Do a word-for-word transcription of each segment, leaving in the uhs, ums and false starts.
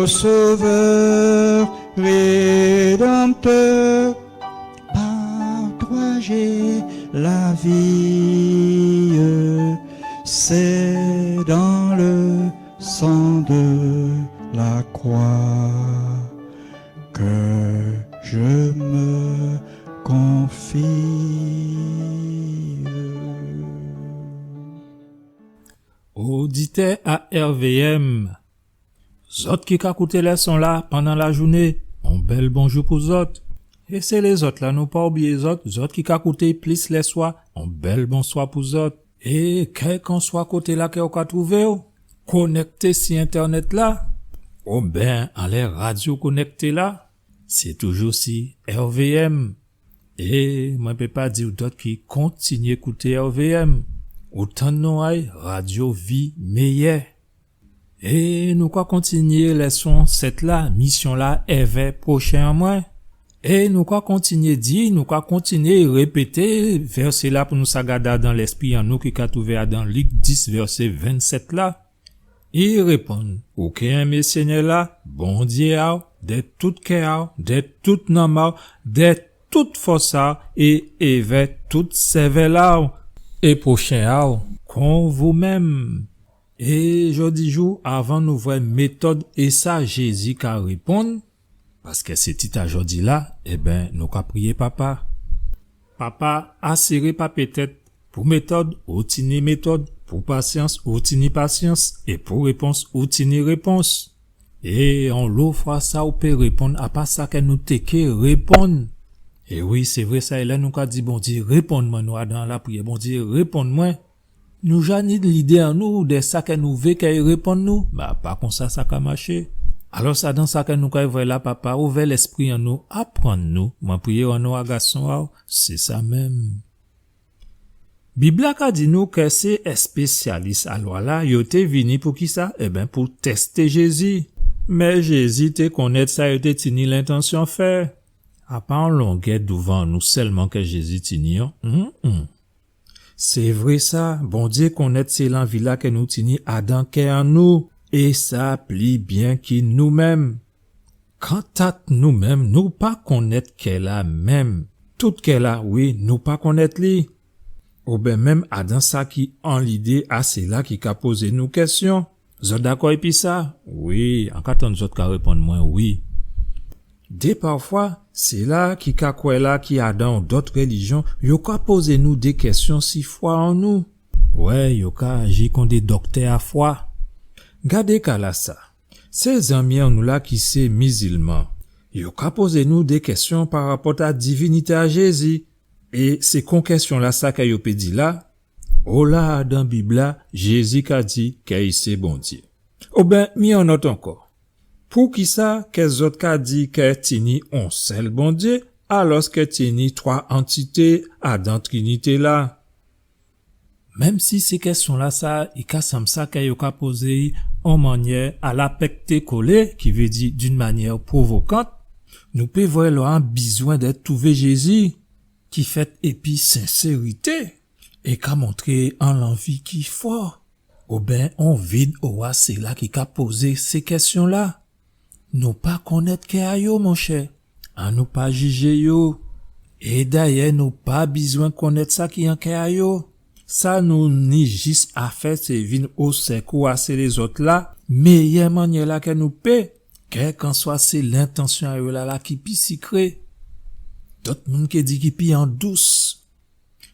Sauveur, Rédempteur, par toi j'ai la vie. C'est dans le sang de la croix que je me confie. Oditè a R V M, zòt ki ka kouté lèson-la pandan lajouné, on bèl bonjou pou zòt. É sé lézòt-la, nou pa oubliyé zòt, zòt ki ka kouté plis lèswa, on bèl bonswa pou zòt. É kèlkanswa koté-la kè ou ka twouvé'w, konèkté si entènèt-la, oben anlè radyo konèkté-la, sé toujou si R V M. É mwen pé pa di'w dòt ki kontinyé kouté R V M. Ou tann non a-y, radyo vi méyè. É nou ka kontinyé lèson sèt la, misyon-la èvè pwochen an mwen. É nou ka kontinyé di, nou ka kontinyé répété vèsé-la pou nou sa gadé adan lèspri an nou ki ka twouvé adan Lik dis vèsé vennsèt la. I réponn, ou ké enmé Sényè-la, Bondyé a-w, dè tout kè a-w, dè tout nanm a-w, dè tout fòs a-w, é èvè tout sèvèl a-w, é pwochen a-w kon vou menm. É jòdijou, avan nou vwè métòd é sa Jézi ka réponn, paskè sé tit a jòdi-la, ében, nou ka priyé Papa. Papa, asiré pa pétèt, pou métòd, ou tini métòd, pou pasyans, ou tini pasyans, é pou répons, ou tini répons. É onlo fwa sa ou pé réponn, a pa sa kè nou té ké réponn. É wi, sé vré sa, é lè nou ka di, Bondyé, réponn mwen, nou adan lapriyè, Bondyé, réponn mwen. Nou ja ni lidé an nou dè sa kè nou vé kè i réponn nou, mé a pa konsa sa ka maché. Alò, sa adan sa kè nou kay vwè la, Papa, ouvè lèspri an nou, aprann nou. Mwen priyé an non a Gason a-w, sé sa menm. Bib-la ka di nou kè sé èspésyalis a lwa-la, yo té vini pou kisa? Ében, pou tèsté Jézi. Mé Jézi té konnèt sa yo té tini lentansyon fè. A pa on longè douvan nou sèlman kè Jézi tini, an. Hum, hum. Sé vré sa, Bondyé konnèt sé lanvi-la kè nou tini adan kè an nou, é sa pli byen ki nou menm. Kanta nou menm, nou pa konnèt kè-la menm. Tout kè-la, wi, nou pa konnèt li. Oben menm adan sa ki an lidé a séla ki ka pozé nou kèsyon. Zòt dakò épi sa? Wi, an ka tann zòt ka réponn mwen wi. Dè pafwa, séla ki ka kwè la ki adan on dòt rèlijyon, yo ka pozé nou dè kèsyon si fwa an nou. Wè, yo ka aji kon dè dòktè a fwa. Gadé ka-lasa. Sé zanmi an nou la ki sé mizilman. Yo ka pozé nou dè kèsyon parapòt a divinité a Jézi. É sé kon kèsyon-lasa kè yo pé di la, ola adan Bib-la, Jézi ka di kè i sé Bondyé. Oben, mi on nòt ankò. Poukisa kè zòt ka di kè tini on sèl Bondyé, alòskè tini twa antité adan Trinité-la? Menm si sé kèsyon-lasa, i ka sanm sa kè yo ka pozé on mannyè a la pèkté kolé, ki vé di d'une manière provocante, nou pé vwè lwa an bizwen dè twouvé Jézi, ki fèt épi sensérité, é ka montré on lanvi ki fò, oben on vid owa séla ki ka pozé sé kèsyon-la. Nou pa konnèt kè a yo, monchè. Annou pa jijé yo. É dayè, nou pa bizwen konnèt sa ki an kè a yo. Sa nou ni jis a fè, sé vin o sèkou a sé lézòt-la, méyè mannyè-la kè nou pé, kèlkanswa sé lentansyon a yo la, la ki pi sikré. Dòt moun ké di ki pi an dous.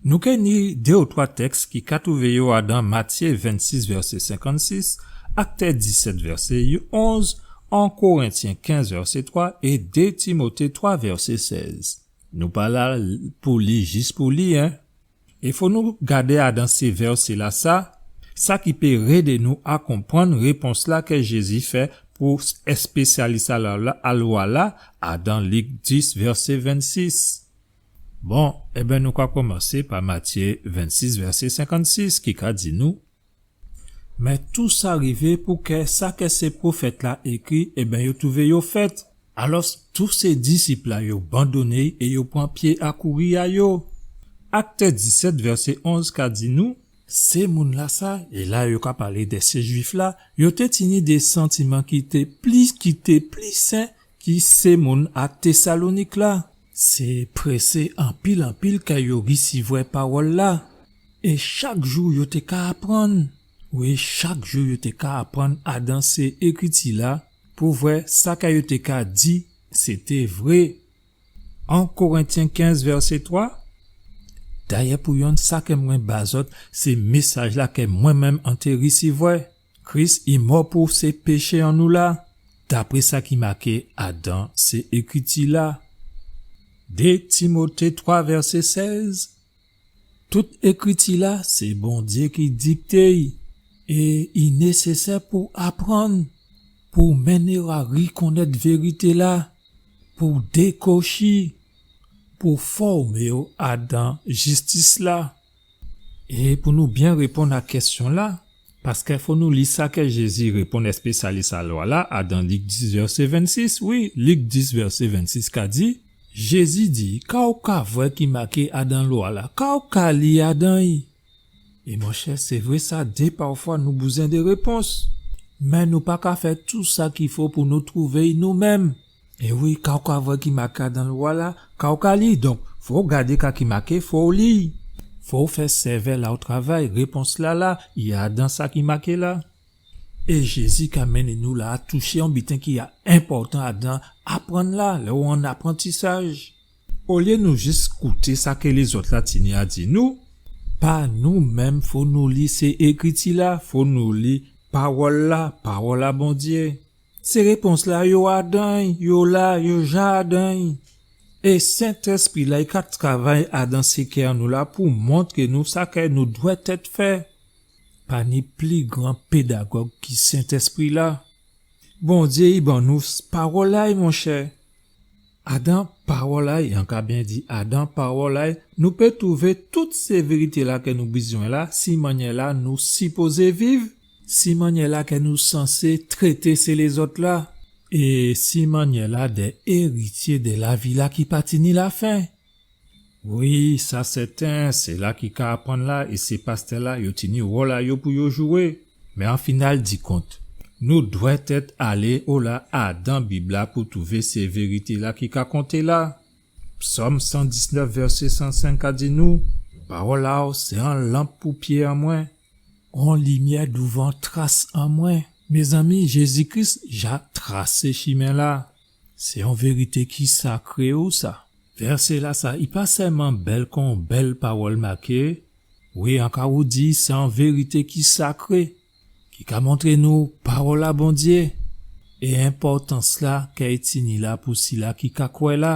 Nou ké li dé ou twa tèks ki ka twouvé yo adan Matyé vennsis, vèsé senkannsis, Aktè disèt, vèsé onz, En Korentyen kenz, vèsé twa, é dé Timoté twa, vèsé sèz. Nou pa la pou li jis pou li, en. É fò nou gadé adan sé vèsé-lasa, sa ki pé rédé nou a konprann répons-la kè Jézi fè pou èspésyalis a la, a lwa-la, adan Lik dis, vèsé vennsis. Bon, ében, nou ka koumansé pa Matyé vennsis, vèsé senkannsis, ki ka di nou, Mé tou sa rivé pou kè sa kè sé pwofèt-la ékri, ében, yo twouvé yo fèt. Alò, tout sé disip-la, yo bandoné é yo pran pyé a kouri a yo. Aktè disèt, vèsé onz ka di nou, sé moun-lasa, é la yo ka palé dè sé Jwif-la, yo té tini dé santiman ki té plis ki té pli sen ki sé moun a Tésalonik la. Sé présé anpil, anpil kè yo risivwè pawòl la. É chak jou yo té ka aprann. Wi, chak jou yo té ka aprann adan sé Ékriti la pou vwè sa kè yo té ka di, sé té vré. En Korentyen kenz, vèsé twa, dayè pou yonn sa kè mwen ba zòt, sé mésaj la kè mwen menm an té risivwè. Kris i mò pou sé péché an nou la, dapré sa ki maké adan sé Ékriti la. Dé Timoté twa, vèsé sèz, tout Ékriti la, sé Bondyé ki dikté'y, é i nésésè pou aprann, pou mennen'w a rikonnèt vérité la, pou dékochi, pou fòmé'w adan jistis la. É pou nou byen réponn a kèsyon la, paskè fò nou li sa kè Jézi réponn èspésyalis a lwa la, adan Lik dis, vèsé vennsis. Wi, Lik dis, vèsé vennsis ka di, Jézi di, ka ou ka vwè ki maké adan lwa la, ka ou ka li adan'y? É monchè, sé vré sa, dé pafwa nou bouzwen dé répons. Mé nou pa ka fè tou sa ki fo pou nou twouvé'y nou menm. É wi, ka ou ka vwè ki maké adan lwa la, ka ou ka li. Donk, fò'w gadé ka ki maké, fò'w li. Fò'w fè sèvèl a'w travay, répons la la, i adan sa ki maké la. É Jézi ka mennen nou la a touché on biten ki a enpòtan adan aprann la, lè ou an aprantisaj. Olyé nou jis kouté sa kè lézòt la tini a di nou, pa nou menm fò nou li sé Ékriti la, fò nou li pawòl la, pawòl a Bondyé. Sé répons la, yo adan'y, yo la, yo ja adan'y. É Sentèspri la, i ka travay adan sé kè an nou la pou montré nou sa kè nou dwèt èt fè. Pa ni pli gran pédagòg ki Sentèspri la. Bondyé i ban nou s-, pawòl la, monchè. Adan pawòl la, é an ka byen di, adan pawòl la, nou pé twouvé tout sé vérité la kè nou bizwen la, si mannyè la nou sipozé viv, si mannyè la kè nou sansé trété sé lézòt la, é si mannyè la dè érityé dè lavi la ki pa tini lafen. Wi, sa sèten, sé la ki ka aprann la é sé pastè la, yo tini wòl a yo pou yo jwé. Mé an final di kont, nou dwèt èt alé ola adan Bib la pou twouvé sé vérité la ki ka konté la. Psòm san diznèf, vèsé san senk ka di nou, pawòl a'w sé on lanp pou pyé an mwen, on limyè douvan tras an mwen. Mézanmi, Jézi Kris ja trasé chimen la. Sé on vérité ki sakré, wi sa. Vèsé la sa, i pa sèlman bèl kon bèl pawòl maké. Wi, an ka ou di, sé on vérité ki sakré, ki ka montré nou pawòl a Bondyé é enpòtans la kè i tini la pou sila ki ka kwè la.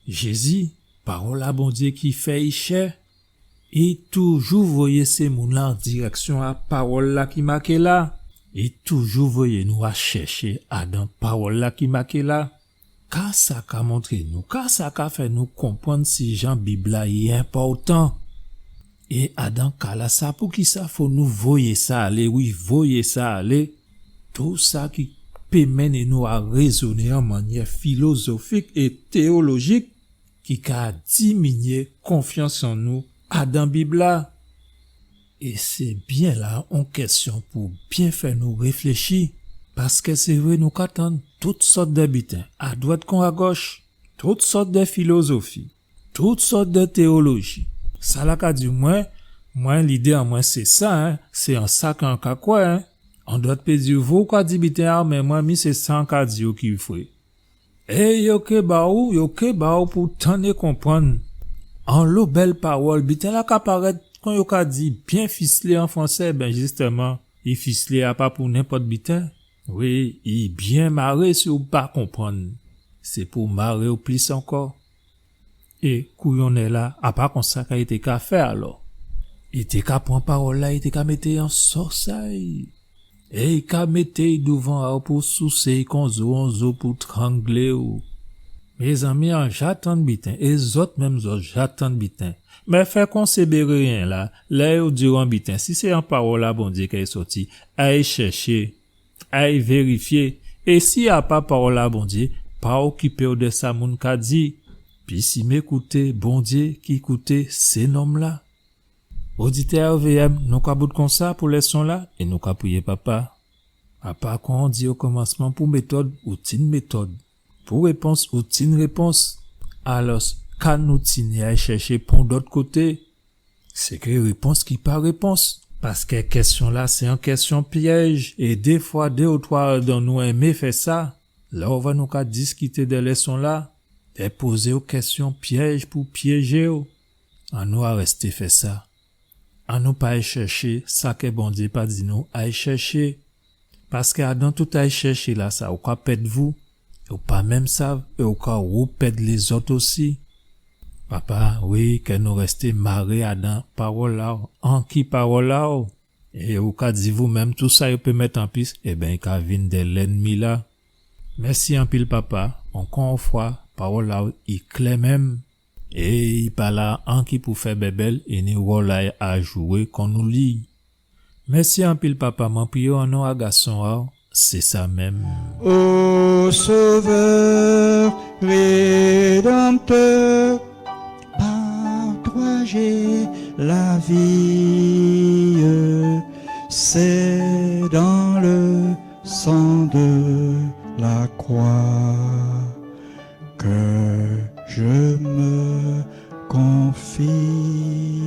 Jézi, pawòl a Bondyé ki fè i chè, i toujou voyé sé moun la an dirèksyon a pawòl la ki maké la. I toujou voyé nou a chèché adan pawòl la ki maké la. Ka sa ka montré nou, ka sa ka fè nou konprann si jan Bib la i enpòtan. É adan ka la sa, poukisa fò nou voyé sa alé, wi, voyé sa alé? Tou sa ki pé mennen nou a rézoné an mannyè filozofik é téyolojik ki ka diminyé konfyans an nou adan Bib la. É sé byen la on kèsyon pou byen fè nou réfléchi, paskè sé vré nou ka tann tout sòt dè biten, adwat kon agòch, tout sòt dè filozofi, tout sòt dè téyoloji. Sala ka di mwen, mwen lidé an mwen sé sa, en, sé an sa kè an ka kwè, en. An dòt pé di, vou ka di biten a, mé mwen mi sé sa an ka di ou ki vré. É yo ké ba ou, yo ké ba ou pou tann é konprann. Anlo bèl pawòl, biten la ka parèt, kon yo ka di, byen fislé an fransé, ben jistèman, i fislé a pa pou nenpòt biten. Wi, i byen maré si ou pa konprann. Sé pou maré'w plis ankò. É kouyonnè la, a pa konsa kè i té ka fè alò. I té ka pran pawòl la, i té ka mété'y an sòs a'y. É i ka mété'y douvan a'w pou sousé'y kon zo, on zo pou tranglé'w. Mézanmi, an ja tann biten, é zòt menm zòt ja tann biten. Mé fè kon sé Béréyen la, lè yo di'w on biten, si sé an pawòl a Bondyé kè i sòti, ay chèché, ay vérifyé. É si a pa pawòl a Bondyé, pa okipé'w dè sa moun ka di. Pisimé kouté Bondyé ki kouté sé nonm la. Oditè R V M, nou ka bout konsa pou lèson la é nou ka priyé Papa. Papa, kon ou di o komansman, pou métod, ou tin métod. Pou répons, ou tin répons. Alò, ka nou tini ay chèché pon dot koté? Sé ke répons ki pa répons. Paskè kèsyon-la sé on kèsyon pyèj, é défwa dé ou twa adan nou enmé fè sa. Lè ou vwè nou ka diskité dè lèson-la, dè pozé'w kèsyon pyèj pou pyéjé'w. Annou arèsté fè sa. Annou pa ay chèché sa ke Bondyé pa di nou ay chèché. Paskè adan tout ay chèché-lasa, ou ka pèd vou, é ou pa menm sav, é ou ka ou pèd lézot osi. Papa, wi, ke nou rèsté maré adan pawol a'w, anki pawol a'w. É ou ka di vou menm, tou sa yo pé mèt an plis, ében, i ka vin dè lènmi-la. Mèsi anpil, Papa. Ankò on fwa, pawol a'w i klè menm. É i pa la anki pou fè bèbèl, i ni wol a'y a jwé kon nou li. Mèsi anpil, Papa. Mwen priyé'w an non a Gason a'w, sé sa menm. Ô Sauveur Rédempteur, par toi j'ai la vie, c'est dans le sang de la croix que je me confie.